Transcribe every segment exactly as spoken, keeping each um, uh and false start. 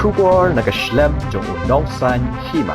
Khubor na ka shlem jong u nongsan hima.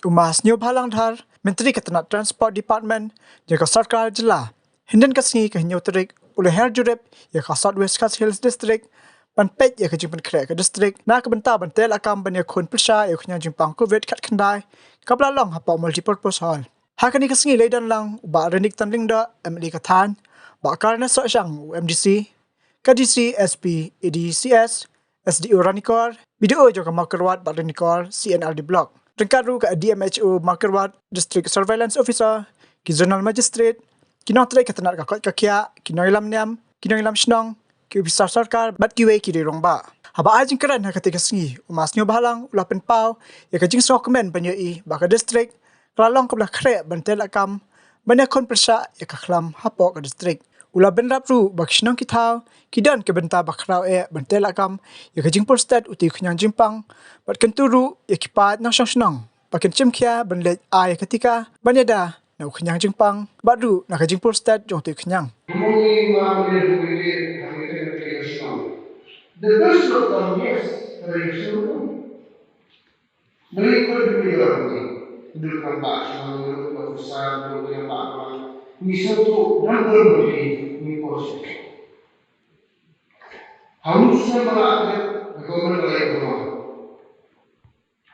U Ma Sniawbhalang Dhar, Myntri ka tnat Transport Department jong ka Sorkar Jylla, hynnin ka sngi ka hynñiew tarik u la her jurip ïa ka South West Khasi Hills District ban peit ïa ka jingpynkhreh ka district na ka bynta ban teh lakam ban ïakhun pyrshah ïa u khñiang jingpang covid khatkhyndai kaba la long hapoh Multipurpose Hall. Ha kane ka sngi la ïadon lang u Bah Rynïktan Lyngdoh, M L A ka thaiñ, Bah Karna Sohshang, u M D C, ka D C, S P, A D C S, S D O Ranikor, B D O jong ka Mawkyrwat bad Ranikor C and R D Block, ryngkat ruh ka D M H O Mawkyrwat, District Surveillance Officer, ki Zonal Magistrate, ki nongtrei ka tnat ka koit ka khiah, ki nongïalam niam, ki nongïalam shnong, ki ophisar sorkar bad kiwei ki rangbah. Haba ai jingkren ha katei ka sngi, u Ma Sniawbhalang u la pynpaw ïa ka jingsngewkmen ban ïohi ba ka district ka la long kaba la khreh ban teh lakam ban ïakhun pyrshah ïa ka khlam hapoh ka district. U la bynrap ruh ba ki shnong ki thaw ki don ka bynta ba khraw eh ban teh lakam ïa ka jingpur stet utei u khñiang jingpang bad kyntu ruh ïa ki paid nongshong shnong ba kin shim khia ban leit ai ïa ka tika ban ïada na u khñiang jingpang bad ruh na ka jingpur stet jong utei u khñiang. Kumne ma mane kumne ha mane kumne shnong. The best of them, yes, very soon. Beri ko demi orang ni. Duduk nampak shnong, duduk nampak besar, duduk nampak orang. Ni satu dan bermudi ni posisi. Harus saya mengatakan government lain orang.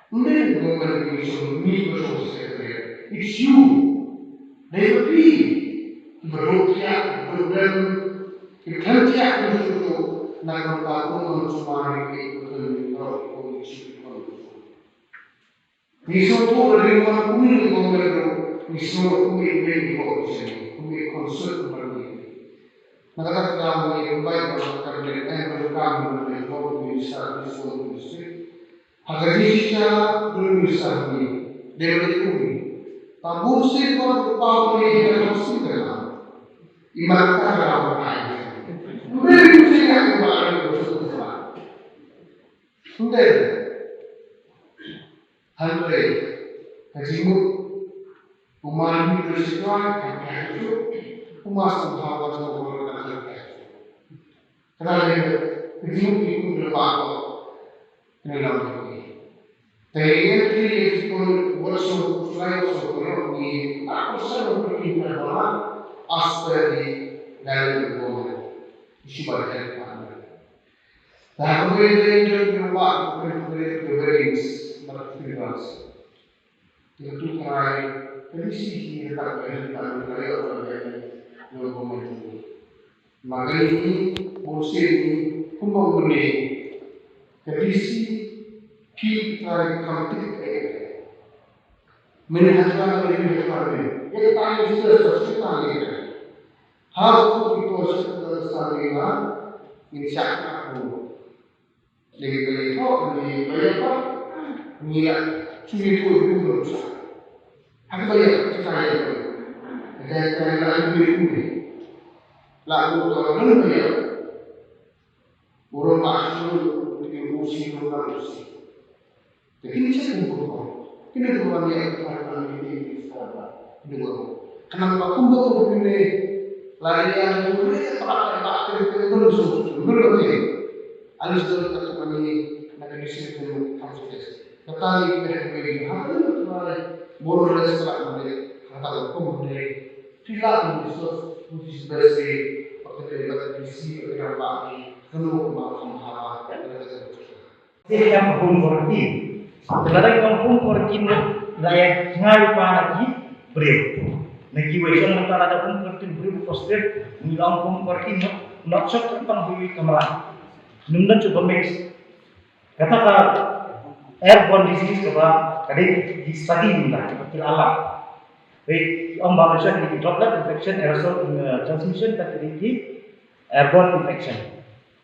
Mungkin government ni semua ni betul saya. It's you. They will be. Betul ya, betul. Ki khlem thiah ki shu shu na ka bynta kum ka mynsiem ki khlem ki khlem ki khlem ki khlem. Ngi sngewthuh ba dei ma kumne ki bym dei ruh, ngi sngewthuh kumne kumne ki bym dei, kumne concern ba ngi. Na kata ka daw ngi invite ba ka cabinet, eh, ba ka cabinet, ba ka minister, minister, minister. Ha ka jingshisha ka minister ngi dei ba dei kumne. Ka bun sien ba ka pau ngi ka hospital. Iman ka ka daw ba ai. Kumne kumne ka ka ba ai ko su ba. Hynrei, hynrei ka jingmut u ma Hynñiewtrep Sitwai ka kyntu, u ma Sngewbha Sngewbha ka kyntu. Ka dei ka jingmut ki kum ki ba ko kyntu lam ki. Te ïa ki ïa ki kum wat sngewbha sngewbha ki a ko sa ki ka ba as per the guideline of the government. Issue by the health department. Te ha kawei ka range jong ki rangbah, ki range, ki range, ki range, ki range. Ki tu trai, ka D C hi ka ta ka hi ka ta ka hi ka ta ka hi. Yo ko ma tu. Ma ka ni, bun sien ni, kumba u ne. Ka D C ki trai kam tik ka hi. Mene hajra mene hajra mene. Ye ta ye se sa se ta ye. Ha ko ki ko se ta sa ye ma. Ni sa ka ko. Lagi beli ko, beli beli ko. Ni la. Cumi ko ni ko sa. Aku beli ko sa ye ko. Ada ada la ni beli ko ni. La ko to ni beli ko. Urang ba su ni ko si ko ka si. Te kine ki kum kum. Kine ki kum kum ki kum kum ki kum kum. Kine kum kum. Kane ba kum kum kine. La ïa kum kum ba ba kum kum kum kum. Alis dol ka kum ni na ka ni si kum kum kum. Kata ni kine kum kum. Ha kum kum. Bor les ka kum kum. Kata kum kum. Pila kum kum. Kum kum. Pila kum kum. Kano kum kum. Te ka home quarantine. Te lada ka home quarantine, la ïa jngai pa na ki briew. Na kiwei shong mynta lada home quarantine briew positive, ngi long home quarantine, not shot tang tang hui kamra. Nym don shuh ba mix. Kata ka airborne disease kaba ka dei ki study mynta, kaba ki la lap. Wei, ong ba mynta ki droplet infection, aerosol, uh, transmission, ta ki dei ki airborne infection.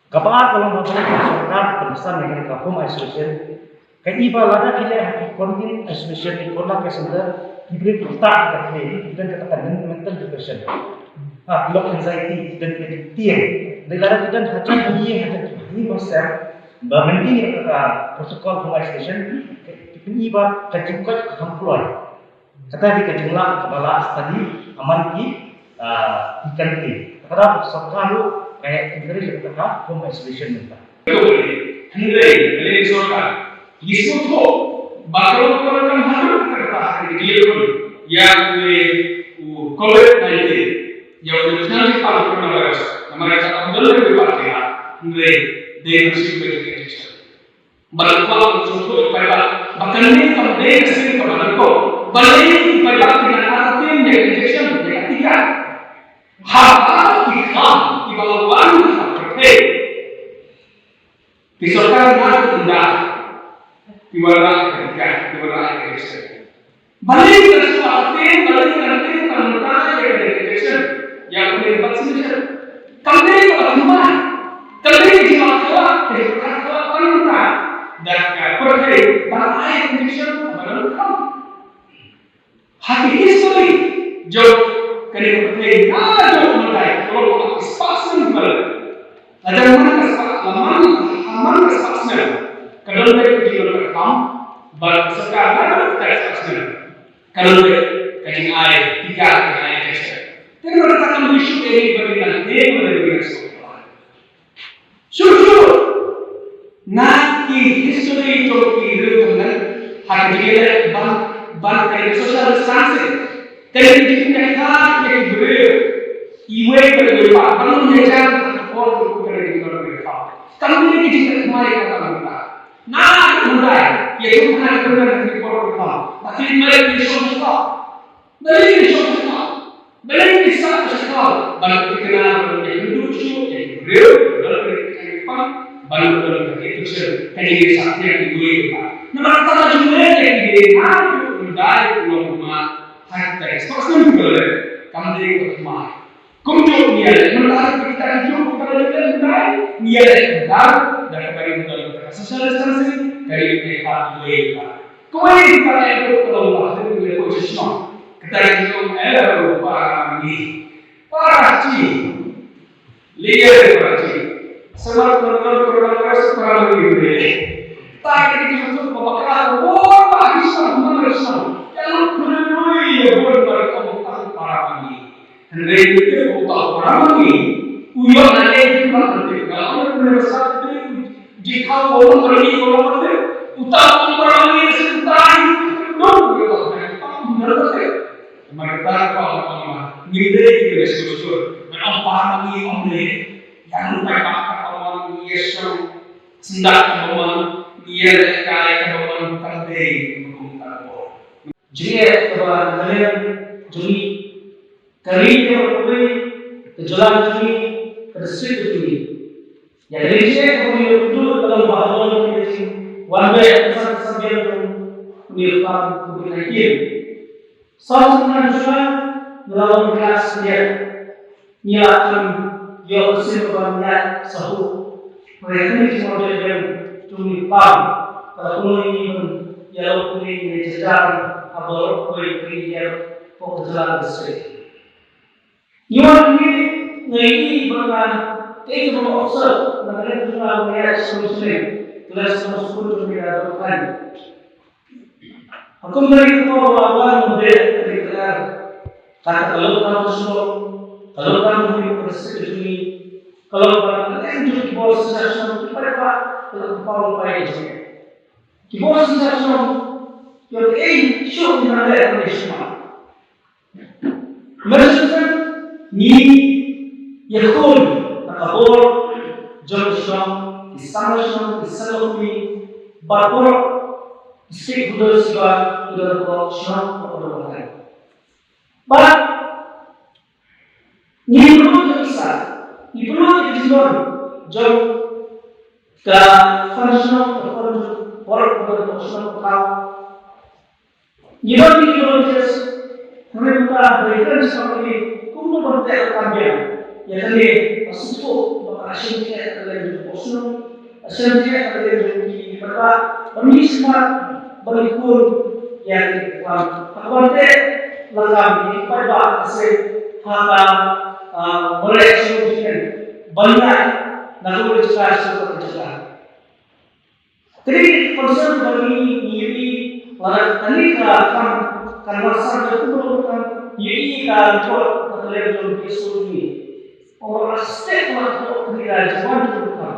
Kaba ar ka long ba ka sorkar pynsan ïa kane ka home isolation. Ka i ba lada ki leh ha ki quarantine isolation, ki corona care center, ki briew ki ktah ka, ki don kata ka mental depression. Ha, ki long anxiety, ki don ka tieng. Dei lada ki don ha jan ïing, ha jan ïing ba sem, ba mynta ïa ka protocol home isolation, ki pyn-i ba ka jingkoit ka kham kloi. Kata dei ka jinglah kaba la study ha man ki, ah, ki country. Kata sorkar ruh ka encourage ïa kata ka home isolation mynta. Hynrei lane sorkar ngi sngewthuh ba ka long ka long kam haduh ka kata ha ka jingïakhun ïa u covid nineteen, ïa u national coronavirus. Namar ka kam don ka bad ka, hynrei dei ka shisha ka injection. Bad u kwah ban sngewthuh ïa u paidbah ba kane kam dei ka sien kaba nyngkong. Balei u paidbah ki nang artatien ïa ka injection, ïa ka tika? Haba ki kham kiba la wan ha pyrthei, ki sorkar na ki ynda ki wanrah ïa ka tika, ki wanrah ïa ka injection. Balei ka shu artatien, balei ka artatien ka mynta ïa ka injection, ïa ka vaccination? Kam dei kaba thymmai, kam dei ka jingmut kaba, ka jingmut kaba ka mynta da ka pyrthei ban ai injection ba dang kham. Ha ki history jong kane ka pyrthei, naduh mynta ka long ha ki spah snem ba la dep. Lada man ka spah, la man, ha man ka spah snem ka don beit ka jingdon ka kham, bad ka sorkar naduh ka spah snem ka don beit ka jingai tika, ka jingai test. Te namar kata kam dei shuh ïa ngi ba ngin nang tip, ba ngin nang sngewthuh. Shuh shuh na ki history jong ki riew tymmen ha ka jingïaleh ban, ban ka social distancing, ka jingïakha ïa ki briew iwei bad iwei pat, ban ym ïajan ha ka por jong ka jingïakha. Kam dei ka jingïakha ïa ka mynta. Na ka mynta ïa jong ka mynta ka por ka ba ki mai ki shong shong. Balei ngin shong sha khlaw? Balei ngin sah sha khlaw? Ban pynthikna, ban ïakynduh shuh ïa ki briew, ban ïakynduh shuh, ban ïakynduh shuh ïa ki briew. Namar kata la jong lei ïa ki dei na ki undai ki long kumne. Ha kata ka spah snem ki la leh, kam dei ka thymmai. Kumjuh ngi ïaleh mynta, kita ki juh kita la leh mynta, ngi ïaleh mynta da kaba ngin don ka social distancing, ka dei ka kiwei. Kawei ka leh ruh ka long ba hynrei leh ko sha shnong. Kata ka jingong eh ruh para ngi. Para chi. Lier para chi. Sumar ko ko ko ko para ngi. Ta ka jingong ba bakla ko ba ki shnong, man shnong. Ka long ko nui ya bon ba ko para ngi. Hynrei u tip uta u para ma ngi, u ïoh na ei jingmut, u tip ka long u nongmihkhmat, u tip jingkhaw u long u para ma ngi, u long u tip uta u para ma ngi, shisha u tip u long u tip uta u para ma ngi, u long u tip. Namar kata ka long u long ma ngim dei ki dei shisha, ngan ong para ma ngi ong dei. Ïa u paidbah kaba mon, ïa u shnong syndah kaba mon, ïa u lehkai kaba mon, kam dei kum kata. Jingeh kaba nalem jong ngi, ka ri kaba kawei, ka jylla jong ngi, ka district jong ngi. Ïa ka jingeh kaba ngi ïoh ka long ba ha ka jingwan beh ka san ka san biang jong u niam covid nineteen. Saw snem shuwa ngi la wan klas biang. Ngi la kham ïoh ka sien ban ïaid sahut. Hynrei kane ka jingwan beh jong ngi pam ka la pynlong ïa ngi ban ïalong kane ka jingïaid ha baroh kawei ka ri, ïa baroh ka jylla ka district. Ngi wan ngi ngi ïohi ba ka, kaei kaba nga observe na ka liang jong nga ba nga ïaid sha shnong, ka liang shnong sha shnong jong ngi ka dang thaiñ. Ha kum kane ka por ba la wan ban beh ka ri ka lar, kata ka lockdown ka shnong, ka lockdown ka ri ka district jong ngi, ka lockdown ka liang jong ki bor synshar shnong, ki paidbah, ka la kyrpad paidbah jong ngi. Ki bor synshar shnong, ïoh kaei shuh ngi nang leh hangne sha shnong. Mynta ngi ïakhun na ka bor jong ka shnong, ki samla shnong, ki samla kmie, bad baroh ki stakeholders kiba ki don hapoh shnong, hapoh ka shnong. Bad ngi pynlut ïa ka pisa, ngi pynlut ïa ka jingdon jong ka fund shnong, ka fund jong baroh kiba don hapoh shnong, hapoh ka thaw. Ngi don ki volunteers, hynrei mynta ba ngi kren shaphang kane, kumno ban teh lakam biang ïa kane, ba sngewthuh ba ka shem jingeh ka leng jong ka shnong, ka shem jingeh ka leng jong ki paidbah, ba ngi sngewmat ba ngi khun ïa kane ka kam. Haba ban teh lakam ïa ki paidbah ka seng ha ka, ah, ba leh shnong jingeh ban ïaid na kawei ka jaka sha kawei ka jaka. Kane ka concern ba ngi, ngi ïohi, lada kane ka kam kan wansan da kumno ka kam, ngi ïohi ka report na ka liang jong P S O ngi. Ong ba la step na ka pok kane ka jingwan jong ka kam.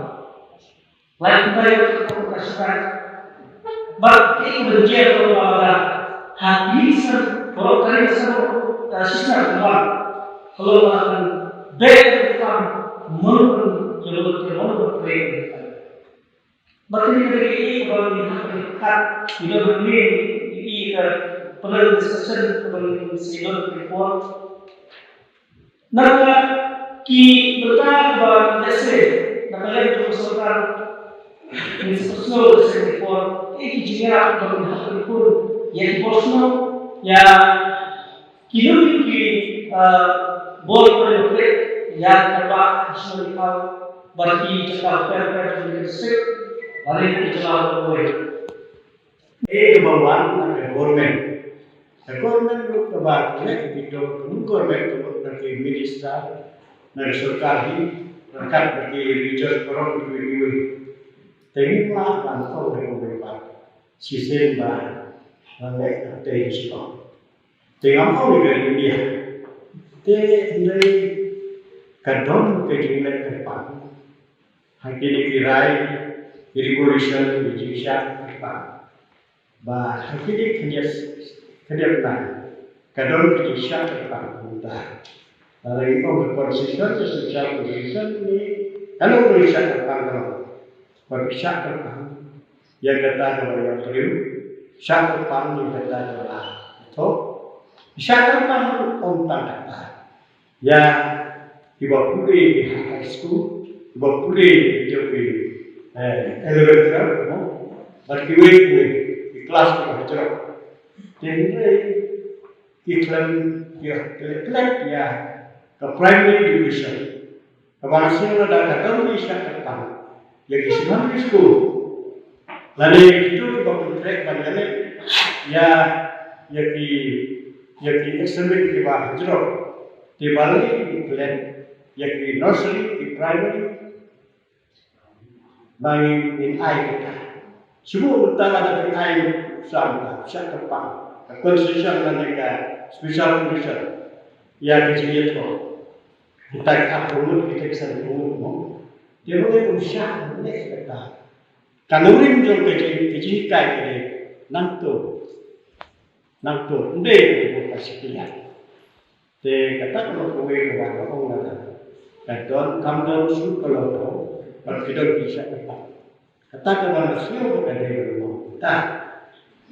Lai kumta ïa ka ka shaka. Bad ki ka jia ka ba da ha ki san ko ka ri san ka shisha ka ba. Hello ba kan be ka kam mun ka lo ka lo ka pre. Bad ki ka ri ka ba ni ha ka kat ni lo ni ni ka panel discussion ka ba ni si lo ka report. Na ka ki bynta ba lehse na ka leh jong ka sorkar ngin sa pyrshang lehse ki por ki ki jingïarap ba ngin hap ban pur ïa ki bor shnong ïa ki lum ki, ah, bor ba leh ïa ka ba shnong ki pau ba ki jaka per per jong ki district ba leh ki jaka ba leh. Ei, ka ba wan na ka government. Ka government ruh ka ba leh ki to, ka government ka ba na ki minister, na ka sorkar hi, ryngkat bad ki religious forum ki wei ki wei. Te ngi lah ban thaw ka government ba shisien ba la leh ka te shisien. Te ngam ong ïa ka India. Te hynrei ka don ka jingleh kyrpang. Ha kine ki rai, ki regulation, ki jingshah kyrpang. Ba ha kine khyndiat, khyndiat na ka don ki jingshah kyrpang mynta. Lada ngi ong ka constitution, ka social constitution ni, ka long ka jingshah kyrpang ka long. Ba ki shah kyrpang ïa kata ka ba ïa briew, shah kyrpang ïa kata ka ba thoh, shah kyrpang ym tang kata. Ïa kiba pule ki ha high school, kiba pule ki jong ki, eh, eleven, twelve, no? Bad kiwei kiwei ki klas kiba ha jrong. Te hynrei ki khlem, ki khlem, khlem ïa ka primary education. Kaba nga sngew lada ka dang ki shah kyrpang ïa ki secondary school. Lane kito kiba pyntrei ban ïaleh ïa, ïa ki, ïa ki experiment kiba ha jrong. Te balei ki plan ïa ki nursery, ki primary. Ba ngin ai kata. Shu mynta lada phi ai sa mynta, shah kyrpang. Ka concession lane ka special condition ïa ka jingïathoh. Kita ki arphew ngut, kita ki sanphew ngut mo. Te ruh ïa kum shah leh kata. Ka nongrim jong ka jing, ka jinghikai ka dei nangto. Nangto, ym dei ka jinghikai ka shakliang. Te kata ka long kawei kaba nga ong lada ka don, kam don shuh ka long to, bad ki don ki shah kata. Kata kaba nga sngew ba ka dei ban long kata.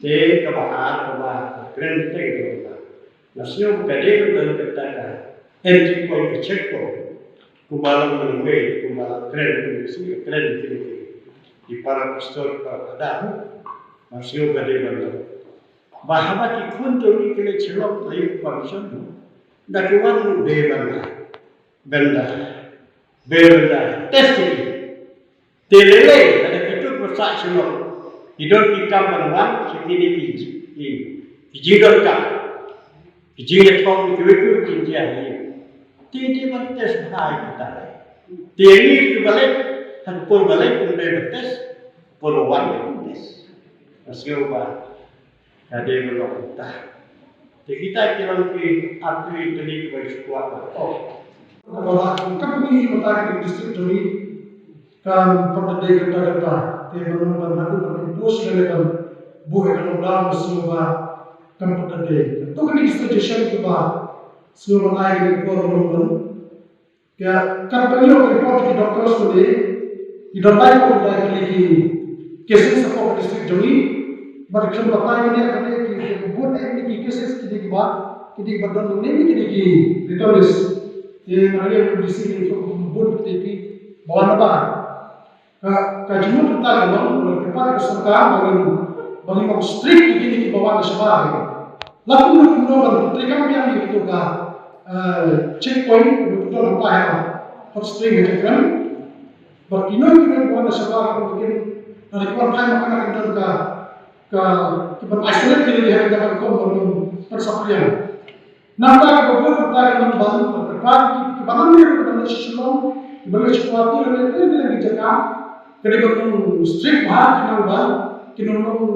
Te kaba ar kaba kren te ka long kata. Nga sngew ba ka dei ban long kata ka entry point, ka check point. Kumba long mynwei, kumba kren, kumba sngew kren kine ki para pastor, para padang. Nga sngew ba ka dei ban long. Ba haba ki khun jong ngi ki leit Shillong, ki leit function, da ki wan ruh dei ban da, ban da, ban da test ki. Te lei lei, lada ki tut ba sah Shillong, ki don ki kam ban wan sha kine ki, ki, ki jingdonkam, ki jingïathoh, kiwei kiwei ki jingjia hi. Te dei ban test bha ïa kita. Te ngi kiba leit, ha ka por ba leit, ym dei ban test, por ba wan dei ban test. Nga sngew ba ka dei ban long kumta. Te kita ki long ki artylli tylli kiba shu kwah ban. Kaba lah kum ka pynïaid mynta ka district jong ngi, kan pat da dei kata kata. Te ban long ban haduh ban impose lane ban buh ïa ka lockdown, nga sngew ba kan pat da dei. To kane ka suggestion kaba sngew ban ai ka por ban long ban Ïa, kat ba ïoh report ki doctors ko de, ki don lai ko dei ki cases hapoh ka district jong ngi, bad ki khlem batai ne ka de ki bun eh ki cases ki dei kiba, ki dei kiba don ne ki dei ki returnees. Te nga ïa M D C ki bun ki dei kiba wan na ba. Ka, ka jingmut kata ka long, ka pat ka sorkar ba ngin, ba ngin long strict ïa kine kiba wan na shabar. La kumno kumno ban treikam biang ïa kito ka, eh, checkpoint, kumno kumno ban pynhap hot spring ha jingkren. Bad kino kino kiba wan na shabar, kumno kin, lada ki wan phai ma kane ka don ka, ka, kiban isolate kine ki ha ka jaka rukom ban ym pynsaphriang. Nangta kaba bun, nangta ka nang ban, ka pra ki, kiba nang leit, kiba leit sha Shillong, kiba leit sha Guwahati, leit leit leit ki jaka, ka dei ban long strict bha, ka nang ban, ki nang long,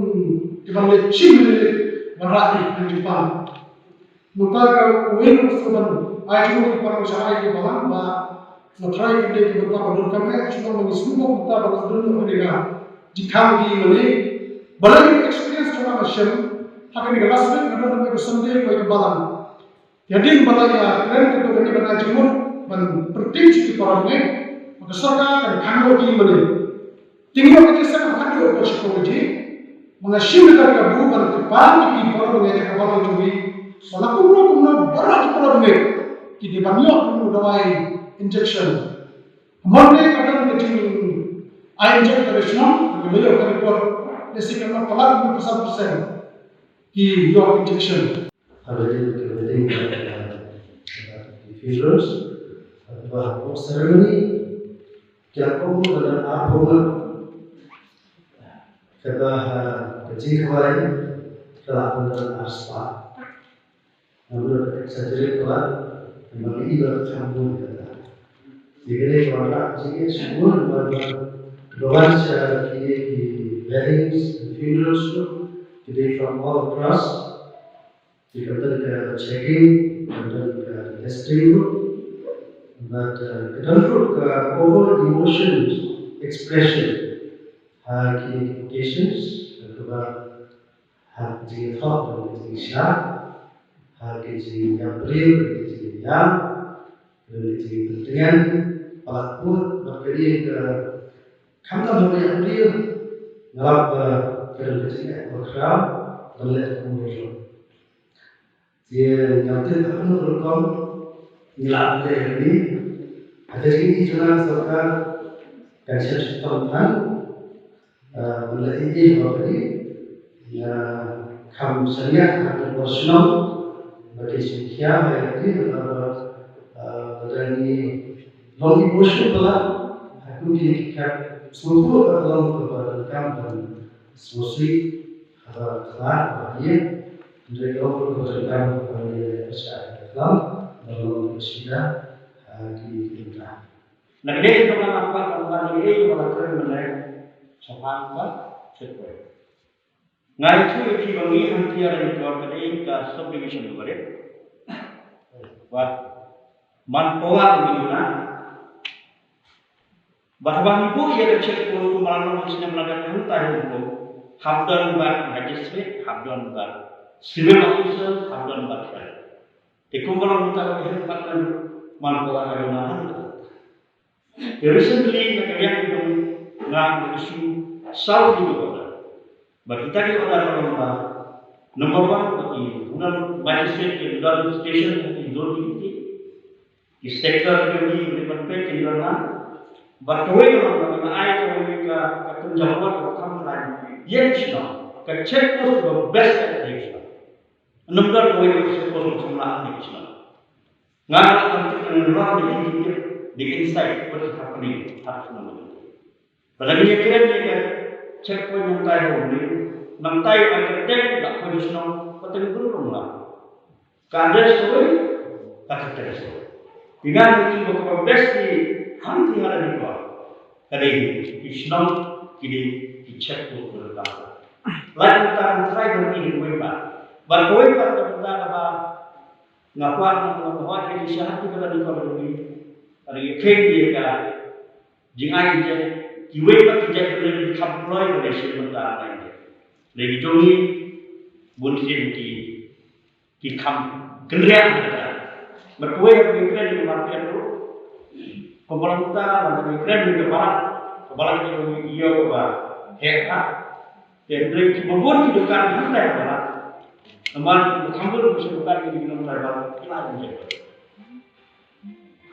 kiba leit sha Shillong, ban rah ki, ban jumpa. Nangta ka wei nang shu ban, ai jumpa ki para shah ai ki balang ba, Nga try kane ka bynta ba donkam eh, shuh ma ngi sngewbha bynta ba la don kane ka jingkhang ki mane. Ba la ngi experience jong nga shen ha kane ka last week, nga don ha ka Sunday kawei ka balang. Ïa ding ba la ïa kren ka to kane ba nga jingmut ban pyrthei sha ki para bangeit ba ka sorkar kan khang noh ki mane. Ting ïoh ka jingsan khang ïoh ka shipor ka jing. Ba nga shim ka kabu ban kyrpad ïa ki para bangeit ka balang jong ngi ba la kumno kumno baroh ki para bangeit ki dei ban ïoh kumno dawai injection. Mon ne ka don ka jing ai injection ka shnong ka lei ka report. Lei si ka palat kumno persen persen ki ïoh injection. Haba dei ka wedding, haba dei ka funerals, haba hapoh ceremony, ki la ong ba don arphew ngut. Kata ha ka jingkhawai ka la ong don arspah. Namar ka exaggerate palat, namar i ba ka kham bun kata. Dei kane ka wanrah jingeh shibun namar ba ka wan sha kine ki weddings and funerals ruh ki dei from all across. Ki, ka don ka checking, ka don ka testing ruh. But uh, ka don ruh ka over emotion expression ha ki occasions, kaba ha ka jingïathoh ka don ka jingshah, ha ka jingïabriew ka don ka jingïaïam, ka don ka jingpyntngen, palat pud, bad ka dei ka khamtam ha ka ïabriew. Nga lap ba ka don ka jingeh bakhraw ban leh kumno ruh. Te nga tip ha kano ka rukom ngi lah ban leh ïa kane. Hata jingim jong nga ka sorkar kan shem shitom than, ah, ban leh ïa kane. Nga kham shaniah ha ka bor shnong ba kin shim khia ïa kane, namar ba, ah, lada ngi long emotional palat ha kum kine ki khep, sngewthuh ba long kaba donkam ban sngewsih. Haba khlad, haba ïeit, hynrei ka long ruh ka donkam ban ïa pyrshah ïa ka khlam, ban long ka shida ha kine ki bynta. Na ka liang jong nga, nga kwah ban wan ïa ei ba la kren mynne shaphang ka checkpoint. Nga ïathuh ïa phi ba ngi hangtei ha Ranikor ka dei ka subdivision kaba rit. Bad man power ngi duna. Bad haba ngi buh ïa ka checkpost kumba la long ha ki snem la dep hangtai hangto, hap don bad magistrate, hap don bad civil officer, hap don bad sheriff. Te kumba long mynta ka headquarter man power ka duna hangto. Te recently na ka liang jong nga nga issue saw ki order. Bad kita ki order ka long ba, number one, ba ki rural magistrate ki rural station ha ki zone ki, ki sector ki, ki ban peit ki rural na. Bad kawei ka long ba ki ai kawei ka, ka kynja power kaba kham khlaiñ ïa ki shnong, ka checkpost kaba best ka dei shnong. Ym don kawei ka checkpost kaba kham khlaiñ ïa ki shnong. Nga la tip, nga la tip the inside what is happening at the moment. Ba la ngi kren ïa ka checkpoint nangtai ha Umling, nangtai ha ka dep la poi shnong, ba teng bun rong la. Ka address kawei, ka address kawei. Te nga tip ba kaba best hi hangtei ha Ranikor ka dei ki shnong, ki dei ki checkpost ba la. Lait mynta ngi try ban ïa kawei pat. Bad kawei pat ka bynta kaba nga kwah, nga kwah ïa ki sha hangtei ha Ranikor ruh, ka dei ïa kren ïa ka jingai injek, kiwei pat ki jait pynlong ki kham kloi ba dei shisien mynta ba injek. Lei ki jong ngi bun sien ki, ki kham kynriah mynta. Bad kawei ha ka kren ïa ka market ruh. Kumba long mynta ba ngi kren ïa ka balat, ka balat ki jong ngi ïa kaba heh ha. Te hynrei kiba bun ki dukan hangtai ha balat. Namar ki kham bun ki dukan ki nongtrei balat ki la injek.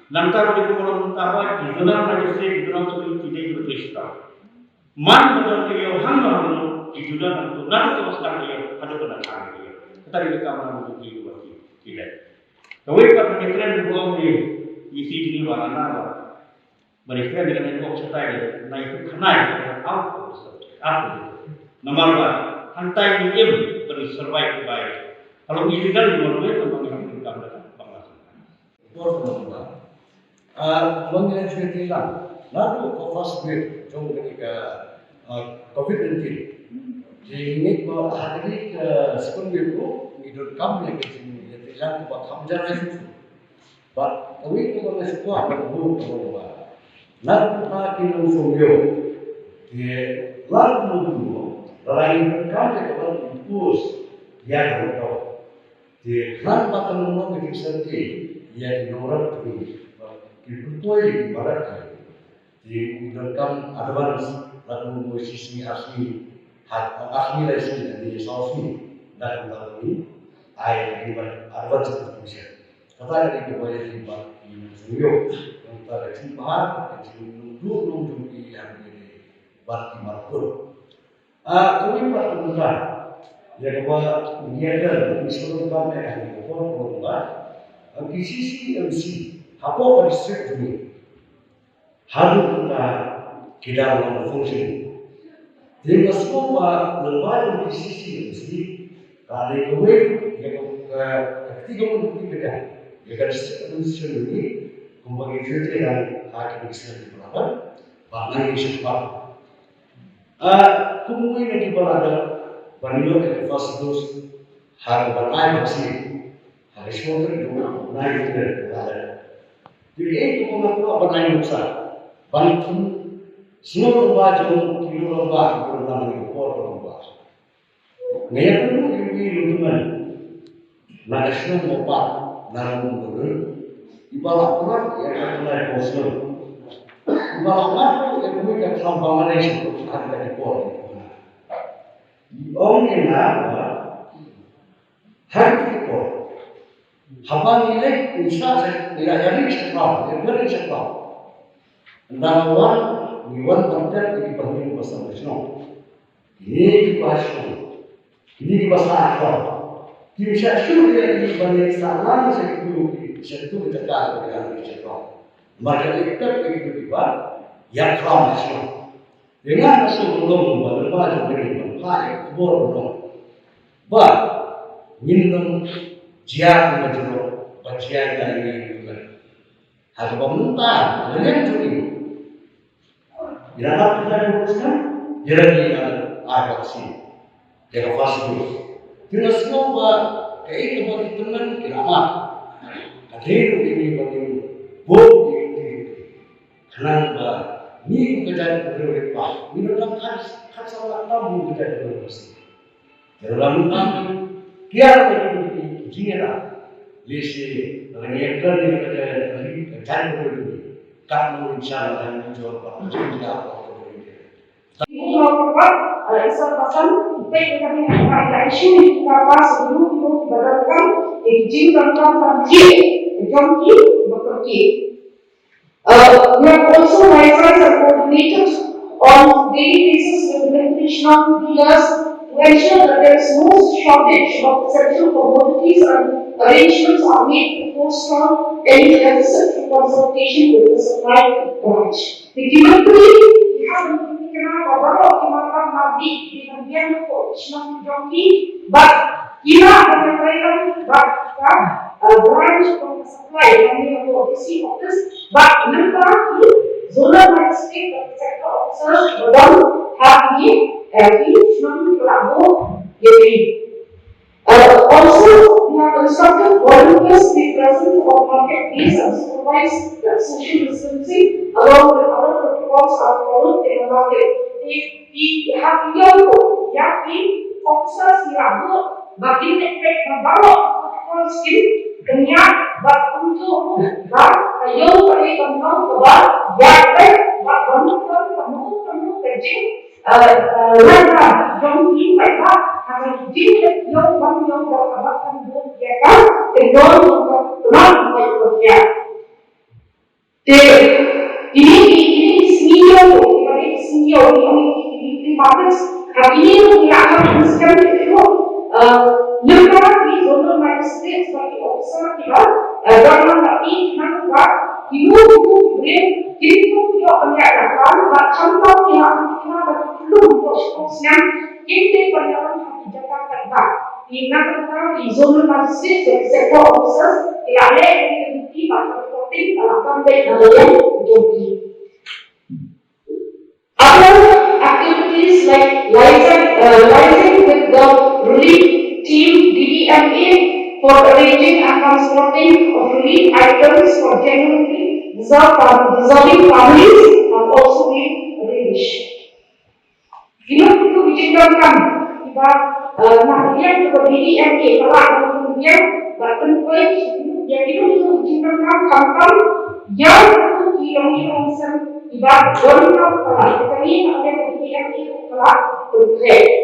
Nangta ba dei kumba long mynta ba ki zonal magistrate, ki zonal suri ki dei kiba trei shitang. Man ba don ka ïew hangno hangno, ki ju don hangto, naduh kaba sdang ka ïew haduh ba dang khang ka ïew. Kata dei ka kam ba ki, ki, ki leh. Kawei pat ka kren ba ong ne, ïa ki jingïew ba na ba. Ba dei kren ka network shatai de, na ïa ka khanai, out of the, out of the. Namar ba hangtai ngi im ban survive by. Ka long illegal, ngi wan wei tang ba ngi hap ban kam da bang la. Por ka long ba, ah, long ngi la ju ïatreilang naduh ka first wave jong kane ka, ah, covid nineteen. Te ngi ngeit ba ha kane ka second wave ruh ngi donkam ïa ka jingïatreilang kaba kham jar aïu shuh. Ba kawei kaba nga sngewbha ban buh ka long ba na ka bynta ki nongshong ïew, te lada ngi donkam ïa ka ban impose ïa ka lockdown, te khnang ba kan long ka jingsanti ïa ki nongrep jong ngi, ba kin pynpoi ïa ki barat jong ngi. Te u donkam advance, la kumno, shi sngi, ar sngi, ha, ar sngi, lai sngi, ne saw sngi, na ka bynta ba ngin ai ka ban advance information. Kata ka dei kaba ïadei bad ki nongshong ïew. Kata ka jingbha, ka jingduh nong jong ki ïa kine ki bad ki mar kut. Ah, kawei pat ka bynta ïa kaba ngi ïa ka, ngi sngewthuh ba ka dei ka por kaba, ah, ki C C M C hapoh ka district jong ngi haduh mynta ki dang long functioning. Te nga sngewbha lyngba jong ki C C M C, ka dei kawei ïa ka, ka, ka kti ka mun kti ka jait ïa ka district administration jong ngi, kumba ngi ïathuh ïa ka ha ka district development, ba ngi ïa shim pat. Ah, kum uwei na kiba la dep ban ïoh ïa ka first dose ha kaba ai vaccine ha ka shiphew tarik jong u bnai April ba la dep. Te kaei kaba nga kwah ban ai nuksa, ban pynsngew lyngba jong ki nongïalam ba ki nongïalam ha ka por kaba. Nga ïakynduh ïa uwei u nongïalam na ka shnong Mopat, na Ramoong Dolloi, iba la pynlong ïa ka tnai Council, iba la pynlong ïa kawei ka khlam ba nga lei sha ka kata ka por. I ong ïa nga ba ha kata ka por, haba ngi leit, ngi sah sha, ngi la ïa leit sha khlam, ïa leit sha khlam, ynda ngi wan, ngi wan ban tep ïa ki bahaïing basah shnong. Kine ki ba shu, kine ki ba sah akor, kim shah shuh ïa ki ban ïa sah lang sha kitu, sha kitu ki jaka ba ki dang ïa sah akor. Namar ka dei ka dei kitu ki ba ïa klam sha. Te nga nga shu long ba lyngba jong kane ban phah ïa ka khubor ba long ba ngin long jia kumba jrong, ba jia ïa ïa ïa. Ha kaba mynta, ha ka liang jong ngi, ïa la ka dei ka ruh sngap, ïa la ki ïa ai vaccine ïa ka first dose. Te nga sngew ba kaei kaba ki tymmen ki la mad. Ka dei ruh ïa ngi ba ngin bud ïa ki, khnang ba ngi kum ka jaitbynriew, ba ngin ym dang khat, khat saw lak tam kum ka jaitbynriew. Te lada mynta ki ïa ka jingïada, lehse lada ngi ïakren ïa ka jingïada ka jingïada ka jingïada ka jingïada ka jingïada ka jingïada. Ibu Mawar Kepala, eh, Isar Basan, ipek kami apa yang isu di Kepala sebelum itu dibatalkan, eh, izin tentang tangkil, jongki, bekerja. Uh, we have also raised and coordinated on daily basis with the Shnong dealers to ensure that there is no shortage of essential commodities and arrangements are made to forestall any deficit through consultation with the supply branch. Te ki myntri ki hap ban pynthikna ba baroh ki mar kam mar dih ki ban biang hapoh ki shnong jong ki, bad ki lah ban ïatrei lang bad ka, eh, branch jong ka supply, hangne hapoh D C office, bad lymda ki zonal magistrate bad sector officers ba don ha kine, eh, ki shnong ki ba lah buh ïa ki. Uh, also, we have instructed volunteers to be present on market days and supervise that social distancing, along with other protocols are followed in the market. Te, te, ha ki ïew, ïa ki officers ki la buh ba kin leh check ba baroh protocols kin kynñiat, bad kumjuh ruh ba ka ïew ka dei ka mawkaba ïaid beit, bad ba mut ban ka mut ka mut ka jing, eh, eh, lada jong ki paidbah, ha ka jingïew ban ïew ba ka ba kan bun ïa ka, ka ïew ka tnat ba ïew ka ïa. Te kine ki, kine ki sngi ïew, kine ki sngi ïew, kine ki, kine ki markets, ha kine ki la ha kine ki sngi ïew, eh, lymda ki zonal magistrates bad ki officer ki ba, eh, don lang bad ki nang ba, ki nu ki nu ki briew, ki nu ki ïoh ban ïaid la klam, bad khamtam ki la ki la bad ki lum ko shkop snem, ki te ban ïaid la ki jaka khatba. Ki nang ka ki zonal magistrate, ki sector officers, ki la leh ki duty bad ki reporting, ka la kam beit na ka liang jong ki. Other activities like liaising, uh, liaising with the relief team, D D M A, for arranging and transporting of relief items for genuinely deserving families have also been arranged. Kino kino ki jingdonkam kiba na ïa kiba D D M A ka la pynbiang ba pynpoi ïa kino kino ki jingdonkam khamtam ïa ki longïing longsem kiba donkam ka la, kane ka ïa ka D D M A ka la pyntrei.